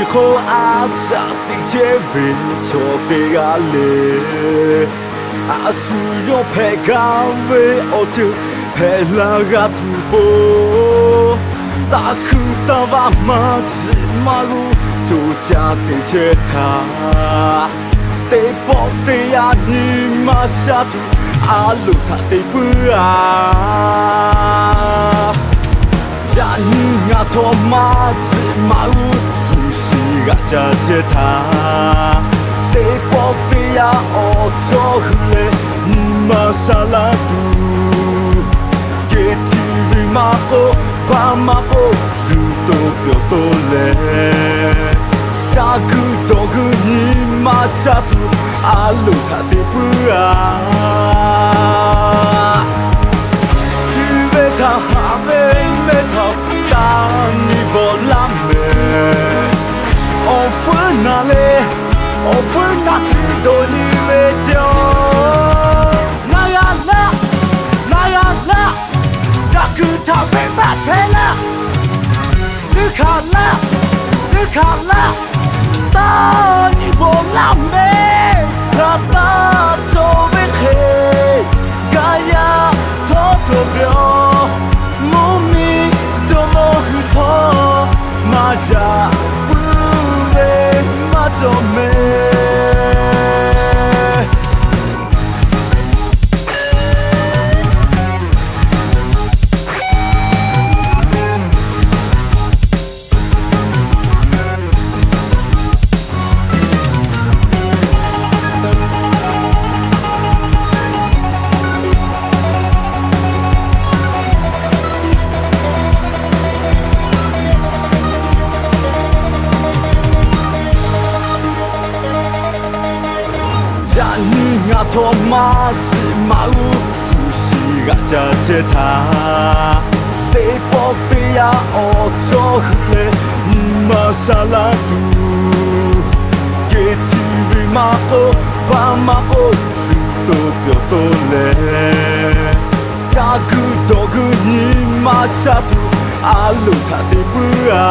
Hk'aw a shaꞈ teꞈ chehˇ ve chaw teˇ g'aˇ le, a shu yawˇ hpehꞈ gaˇ ve awˬ ceuˬ hpehꞈ la g'a tuˬ po, taˇ hkuiˇ taˇ vaˇ maˇ tzuhꞈ maˇ g'uˇ co caˇ teꞈ chehˇ htaˇ, teˇ pawˆ teˇ yanˇ nyi ma sha tuˬ a loˍ htaꞈ te puiˉ a. Yaꞈ nyi ngaˬ htawˇ maˇ tzuhꞈ maˇ g'uˇ hpu shi g'aꞈ ca chehˇ htaˇ, teˇ pawˆ teˇ yanˇ awˬ cawˇ hui leh nyi ma sha laˇ tuˬ, KTV maˇ k'oˆ, bar maˇ k'oˆ, luˬ to pyawˬ to leh, shaˍ guiˬ dawˬ guiˬ nyi ma sha tuˬ a loˍ htaꞈ te puiˉ a. Chi ve htaꞈ haꞈ ve mehˇ htaꞈ taˇ nyi bawˬ laˇ mehˍ. Awˬ hpfuhˇ naˍ le, awˬ hpfuhˇ naˍ chi dawˬ nyi ve ceh, naˍ g'a laˇ, naˍ g'a laˇ, shaˍ guiˬ htaꞈ venˇ baˆ hpehˇ laˇ. Tcuhˉ hkanˍ laˇ, tcuhˉ hkanˍ laˇ, taˇ nyi bawˬ laˇ mehˍ. G'a taˇ cawˬ ve hk'e, g'a yaˇ htawˇ cawˬ ve awˬ, mvuhˇ miˬ jawˇmawˇ hui htawˇ maˇ yaꞈ puiˉ ve maˇ cawˬ mehˍ. Yaꞈ nyi ngaˬ htawˇ maˇ tzuhꞈ maˇ g'uˇ hpu shi g'aꞈ ca chehˇ htaˇ, teˇ pawˆ teˇ yanˇ awˬ cawˇ hui leh nyi ma sha laˇ tuˬ, KTV maˇ k'oˆ, bar maˇ k'oˆ, luˬ to pyawˬ to leh, shaˍ guiˬ dawˬ guiˬ nyi ma sha tuˬ a loˍ htaꞈ te puiˉ a.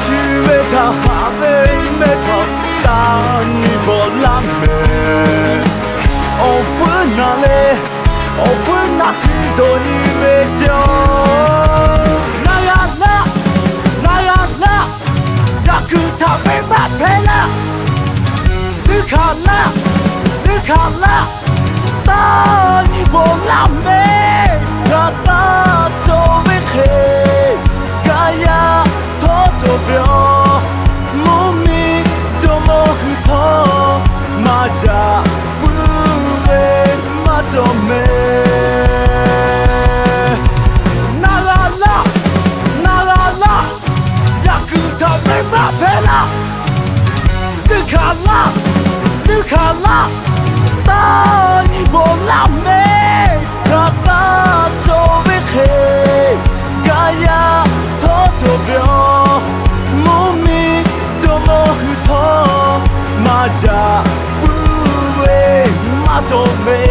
Chi ve htaꞈ haꞈ ve mehˇ htaꞈ taˇ nyi bawˬ laˇ mehˍ. Awˬ hpfuhˇ naˍ le, awˬ hpfuhˇ naˍ chi dawˬ nyi ve ceh, naˍ g'a laˇ, naˍ g'a laˇ, shaˍ guiˬ htaꞈ venˇ baˆ hpehˇ laˇ. Tcuhˉ hkanˍ laˇ, tcuhˉ hkanˍ laˇ, taˇ nyi bawˬ laˇ mehˍ. G'a taˇ cawˬ ve hk'e, g'a yaˇ htawˇ cawˬ ve awˬ, mvuhˇ miˬ jawˇmawˇ hui htawˇ maˇ yaꞈ puiˉ ve maˇ cawˬ mehˍ. Naˍ g'a laˇ, naˍ g'a laˇ, shaˍ guiˬ htaꞈ venˇ baˆ hpehˇ laˇ. Tcuhˉ hkanˍ laˇ, tcuhˉ hkanˍ laˇ, taˇ nyi bawˬ laˇ mehˍ. G'a taˇ cawˬ ve hk'e, g'a yaˇ htawˇ cawˬ ve awˬ, mvuhˇ miˬ jawˇmawˇ hui htawˇ maˇ yaꞈ puiˉ ve maˇ cawˬ mehˍ.